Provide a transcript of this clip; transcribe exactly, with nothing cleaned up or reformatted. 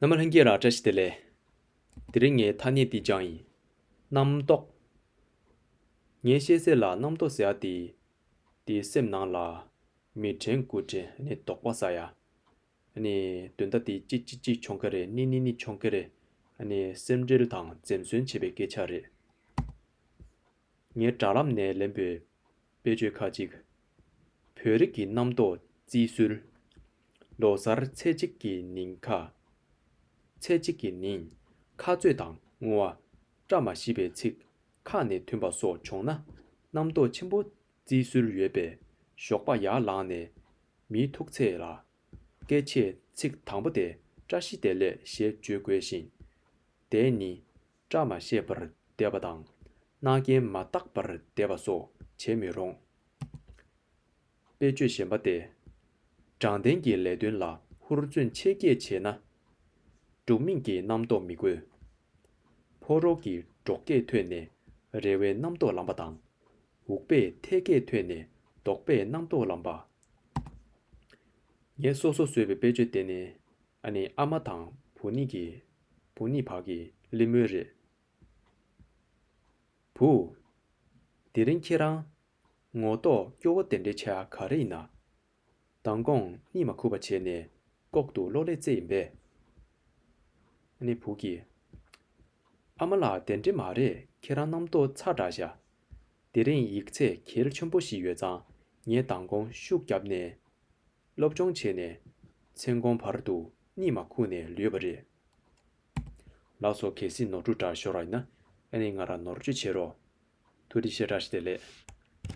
རྣམ་པ་ལྷན་རྒྱས་ལ་བཀྲ་ཤིས་བདེ་ལེགས། དེ་རིང་ངས་ཐ་སྙད་འདི་སྦྱངས་ཡིན། རྣམ་རྟོག་ངའི་ཤེས་གསལ་ལ་རྣམ་རྟོག་ཟེར་ཡ་དེ། དེའི་སེམས་ནང་ལ་མི་དྲན་དགུ་དྲན་ནི་དོགས་པ་ཟ་ཡ། ཨ་ནི་དོན་དག་དེ་ཅི་ཅི་ཅི་བྱུང་གི་རེད། ནི་ནི་ནི་བྱུང་གི་རེད། ཨ་ནི་སེམས་ཁྲལ་དང་འཛེམ་ཟོན་བྱེད་པའི་སྐད་ཆ་རེད། ངའི་དྲ་ལམ་ནས་ལེན་པའི་དཔེ་བརྗོད་ཁག་ཅིག་བོད་རིགས་ཀྱི་རྣམ་རྟོག་རྩིས་སྲོལ། ལོ་གསར་ཚེས་གཅིག་གི་ཉིན་ཁ། ཚེས་གཅིག་གི་ཉིན། ཁ་རྩོད་དང་བསྔོ་བ། བཀྲ་མ་ཤིས་པའི་ཚིག་ཁ་ནས་ཐོན་པ་སོགས་བྱུང་ན། རྣམ་རྟོག་ཆེན་པོ་རྩིས་སྲོལ་ཡོད་པས་ཞོགས་པ་ཡར་ལངས་ནས་མིའི་ཐུག་ཚེ་ལ། སྐད་ཆའི་ཚིག་དང་པོ་དེ་བཀྲ་ཤིས་བདེ་ལེགས་ཞེས་བརྗོད་དགོས་ཤིང་། དེ་ནི་བཀྲ་མ་ཤིས་པར་བསྡད་པ་དང་། རྣ་རྒྱན་མ་བཏགས་པར་བསྡད་པ་སོགས་བྱེད་མི་རུང་། དཔེ་བརྗོད་གཞན་པ་སྟེ། དྲང་བདེན་གྱི་ལས་དོན་ལ་ཧུར་བརྩོན་ཆེ་བསྐྱེད་བྱས་ན། སྒྲུབ་མིན་གྱི་རྣམ་རྟོག་མི་དགོས། ཕོ་རོག་གིས་འབྲོག་སྐད་ཐོས་ནས་རེ་བའི་རྣམ་རྟོག་ལངས་པ་དང་། འུག་པས་འཐད་སྐད་ཐོས་ནས་དོགས་པའི་རྣམ་རྟོག་ལངས་པ། ངས་སོ་སོ་བཟོས་པའི་དཔེ་བརྗོད་དེ་ནི། ཨ་ནི་ཨ་མ་དང་བུ་གཉིས་ཀྱི། བུ་གཉིས་བར་གྱི་གླེང་མོལ་རེད། བུ། དེ་རིང་ཁྱེད་རང་ངོ་ཐོག་སྐྱོ་བོ་དེ་འདྲའི་ཆགས་ག་རེ་ཡིན་ན། མདང་དགོང་གཉིད་མ་ཁུག་པ་བྱས་ནས་ལྐོག་ཏུ་གློག་ཀླད་རྩེ་ཡིན་པས། ཨ་ནི་བུ་གིས། ཨ་མ་ལགས། དེ་འདྲ་མ་རེད། ཁྱེད་རང་རྣམ་རྟོག་ཚ་དྲགས་ཤག་དེ་རིང་ཡིག་ཚད་གལ་ཆེན་པོ་ཞིག་ཡོད་ཙང་ངས་མདང་དགོང་ཤུགས་བརྒྱབ་ནས། སློབ་སྦྱོང་བྱས་ནས་མཚན་གུང་བར་དུ་གཉིད་མ་ཁུག་ནས་ལུས་པ་རེད། ལགས་སོ། གལ་སྲིད་ནོར་འཁྲུལ་འདྲ་ཤོར་བ་ཡིན་ན། ཨ་ནི་ང་རང་ནོར་བཅོས་བྱེད་རོགས། ཐུགས་རྗེ་ཆེ། བཀྲ་ཤིས་བདེ་ལེགས།